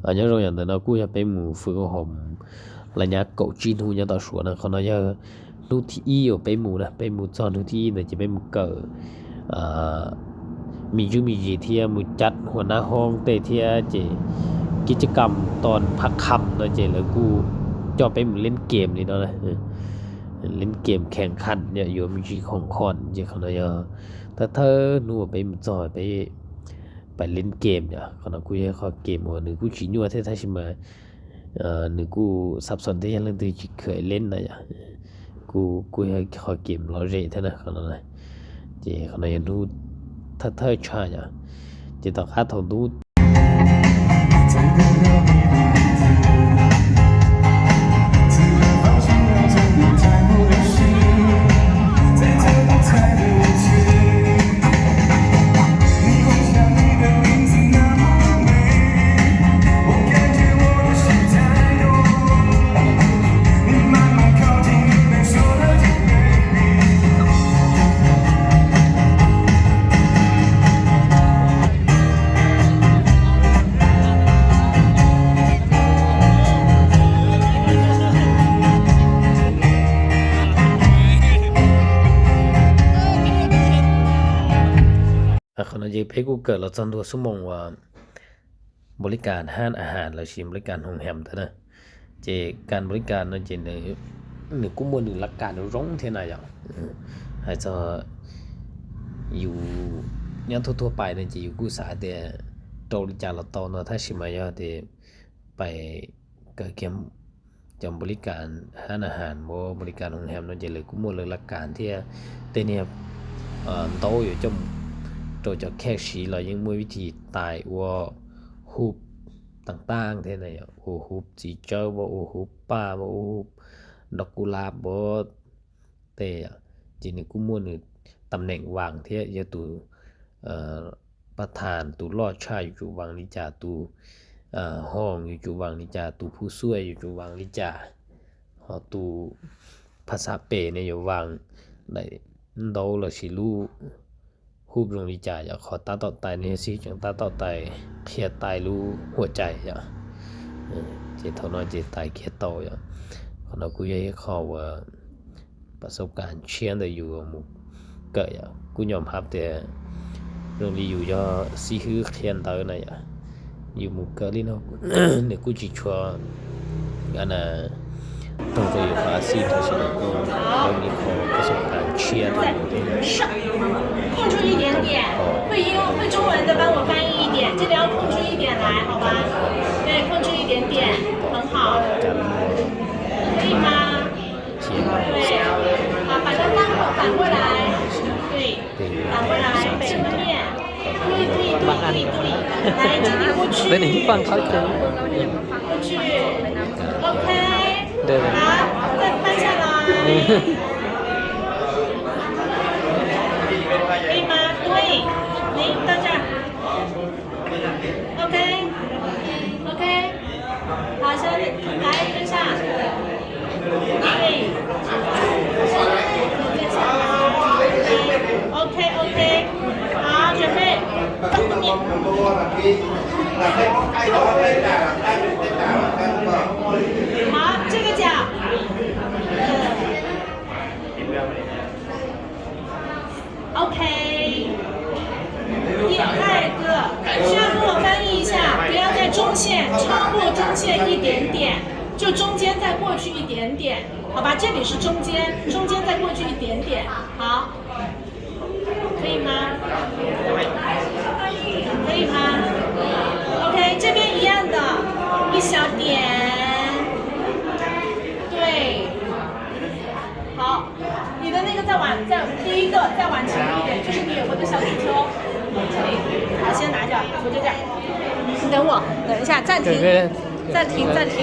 Nyob zoo, yam ntawm no kuj yog peb mus fwm hom lawv nyab kaum tsib hnub nyob tom Suav na. Qhov no yog hnub thib ib uas peb mus na, peb mus txog hnub thib ib ntawd ces peb mus kawm me ntsis me ntsis thiab mus cam hua nab hoob tej thiab ces kib cab kam ton phaj kham no ces lawv kuj coj peb mus leb kem li no. Leb kem khees kham yom, yuav me ntsis khoom khoom ces qhov no yog thawj thawj hnub uas peb mus txog peb pais leb kem yom. Qhov no kuj yog qhov kem uas nws kuj tsis nyuaj thiab tab sis mas nws kuj xab xon thiab yog leej twg tsis khwm leb na yom. Kuj, kuj yog qhov kem lom zem thiab na qhov no. Ces qhov no yog hnub thawj thawj tshaj yom. Ces tom qab thaum hnub Qhov no ces peb kuj kawm los txog ntua xuab moos uas npaum li kas hab a has lossis npaum li kas hoo heem ntawd na. Ces kas npaum li kas no ces nws kuj muaj nws laj kas nws zoo thiab na yom. Hais txog yus nyob thuaj thuaj pais no ces yus kuj xav tias rau li cas los tau no tab sis mas yog tias pais kawm kiag cov npaum li kas hab a has, npaum li kas hoo heem no ces lawv kuj muaj lawv laj kas thiab tej niag ntaub yuav coj rau cov khej siv los yeej muaj vib thib tais ua hub taag taag thiab na yom, ua hub txiv tsawb, ua hub paj, ua hub doj kub lab, ua tej, ces nws kuj muaj nws tam neem vaas thiab, yog tus paj thas tus loj tshaj yuav tsum vaas li cas, tus hoos yuav tsum vaas li cas, tus phu xuaj yuav tsum vaas li cas, ho tus phaj xaj pem ne yuav vaas daim ntaub lossis lub hub zoo li cas yom. Qhov tab tom tais ne yog xib hwb tseem tab tom tais qhia tais lub huam cai yom. Ces thaum no ces tais kiag tau yom. Qhov no kuj yog ib qho uas pas xauv kas tshiab ntawm yus mus kawm yom. Kuj nyom hab tias zoo li yus yog xib hwb qhia ntawv na yom, yus mus kawm li no nws kuj tsis tshua toog rau yus qhov a xij tab sis nws kuj yog ib qho pas xauv kas tshiab rau yus thiab. 空出一点点，会英会中文的帮我翻译一点，这边要空出一点来，好吗？对，空出一点点，很好，可以吗？对，好，把它翻过，反过来，对，反过来，背后面，对，对，对，对，对，来，这里过去，过去，OK，好，再翻下来。 可以吗？对，您到这儿。OK，OK，好，现在来跟上。对，OK，OK，好，准备。好，这个脚。 OK，第二个，需要跟我翻译一下，不要在中线，超过中线一点点，就中间再过去一点点，好吧？这里是中间，中间再过去一点点，好，可以吗？可以吗？OK，这边一样的，一小点，对。 好，你的那个再往，再第一个再往前一点，就是你有个小圆球，这里，好，先拿着，扶着点。你等我，等一下，暂停，暂停，暂停。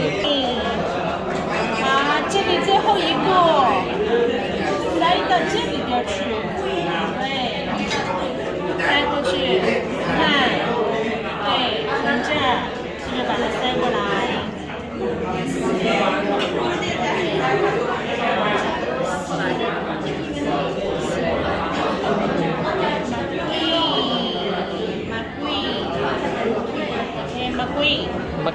好，这里最后一个，塞到这里边去，对，塞过去，看，对，从这儿，是不是把它塞过来？ Maqui.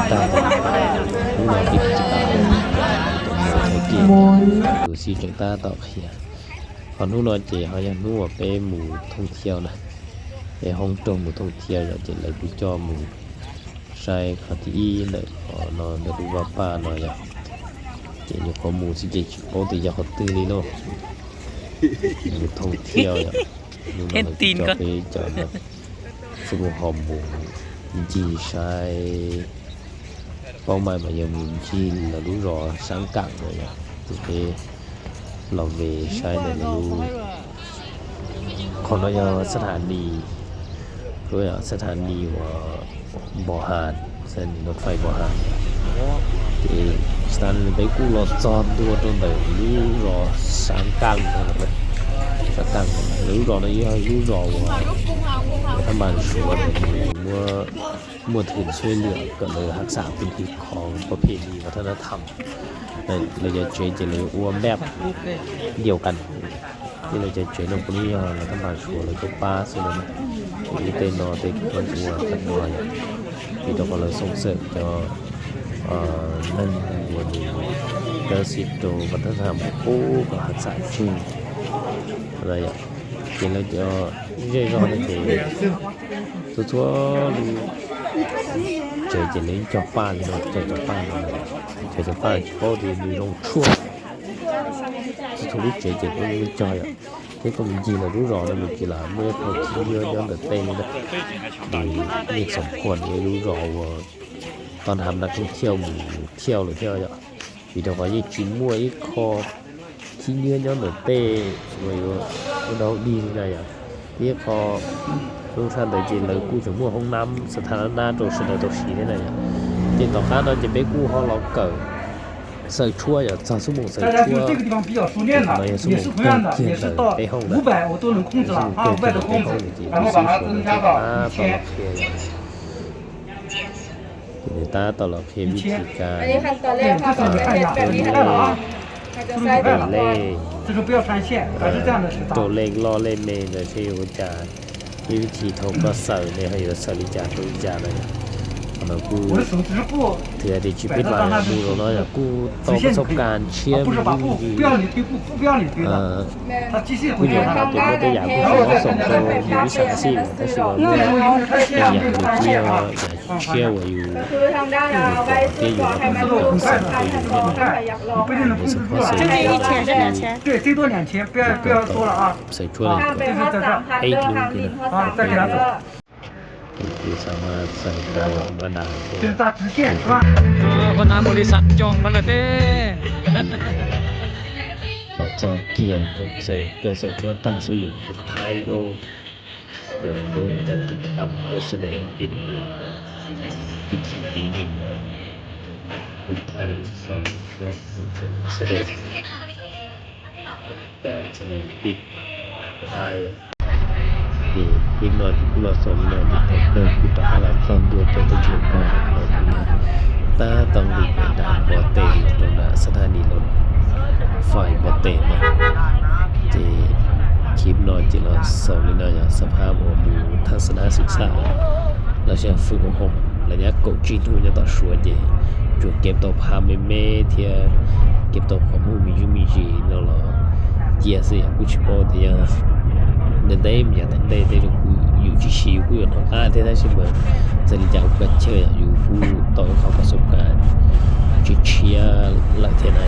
tag, hnub no peb tsis kam mus, tus xib tseem tab tom qhia. Ho hnub no ces ho yog hnub uas peb mus thooj thiaus na, peb hoob raug mus thooj thiaus yom, ces lawv kuj coj mus saib qhov thib ib ntawm qhov no ntawm lub vaj paj no yom. Ces nyuam qhuav mus xwb ces tsis paub tias yog qhov twg li lauj. Mus thooj thiaus yom, hnub no lawv kuj coj peb cov no xub mus ho mus ncig saib, paub mas mas yog mus ncig lawv lub zos Sab Kam no yom, ces peb los ve saib ntawm lawv lub, qhov no yog xab tha nis, xab tha nis uas Npo Has, xab tha nis rau fais Npo Has. Ces tsis tas li peb kuj los txog ntua rau ntawm lub zos Sab Kam no, Sab Kam no, lawv lub zos no yog lub zos uas thab npas Suav muaj, muaj thwm xuav lwm kom lawv haj xam pib thi khov pov phem li vas thab nab tham. Lawv cov tsev ces lawv ua map diau kas, ces lawv cov tsev no puav leej yog lawv thab npas Suav lawv tuaj pab xwb no. Ces lub tej no tej kuj ua qhov no yom, vim rau qhov lawv xoom xawm cov neeg uas nws dab tsi rau vas thab nab tham qub kom haj xam tseg. Ces lawv cov zej zog no ces txhua txhua lub tsev ces lawv cog paj li no, cog cov paj no, cog cov paj tsis paub tias nws zoo tshuaj. Txhua txhua lub tsev ces lawv cog yom. Thiab koj mus ncig lawv lub zos no ces lam muaj ib qho khib nyiab nyob ntawm tej li na. Nws yeej xoom khuam lub zos uas tau nrhav nab thooj thiaus mus thiaus lawm thiab yom. Vim rau qhov yeej tsis muaj ib qho khib nyiab nyob ntawm tej uas yuav ua dog dig li na yom. Ib qho lub sij hawm ntawd ces lawv kuj tseem muaj hoob nab xab tha nab rau sawv daws tau siv thiab na yom. Ces tom qab no ces peb kuj ho los kawm xaws tshuaj yom, txog xub moos xaws tshuaj. Qhov no yog xub moos kawg kiag ntawm peb hoob na, xub moos kawg kiag ntawm peb hoob ces tus xib Suav nws tab tom los qhia yom. Ces nws tab tom los qhia vib thim kas rau lej, rau lej loj lej me ntawd seb yuav ua cas, ib vib thim thaum koj xaws ne ho yuav xaws li cas rau li cas na yom. Ntawd kuj thwm tias tsis peb pam mus los no yog kuj tau pas xauj kas tshiab me ntsis. Kuj nyuam qhuav tias muaj tej yam kuj tsis mob xom rau yus ib sab xij tab sis mas muaj tej yam nws kuj yog yam tshiab uas yus, yus pom thiab yus los pom mus kom xav rau yus thiab no. Nws xov phob xwm txhua na, xav tshuab li peb hnub kiag na. Tus xav mas xav tas npaj nag. Ua na mus li xav cog mas lawm teb. Txog kiag xav tshuab tag xwb yus thaij lub, yus lub tau sawv daws ib, ib txhis ib ib, thaij sawv daws ib, ib no ces kuj los xaus li no ces thaum kawg kuj rov qab los txog ntua rau teb chaws Nplog no ces tab tom nqis pem nram Npov Teb los rau nram xab thaj nis los fais Npov Teb na. Ces clip no ces los xaus li no yog xab phab uas mus thaj xab nab xwm txhaj los sis fwm ua hoom lawv nyab kaum tsib hnub nyob tom Suav ces tsuas kev tau phab me me thiab kev tau qhov muag me ntsis me ntsis no los cia xwb yom, kuj tsis paub tias yog ntev ntev mus yav tom ntej tej zaum kuj yus tsis siv yus kuj yuav hnov qab thiab tab sis mas txawm li cas kuj kav chaw yus kuj tau ib qho pas xauj kas tshiab tshiab lawm thiab na.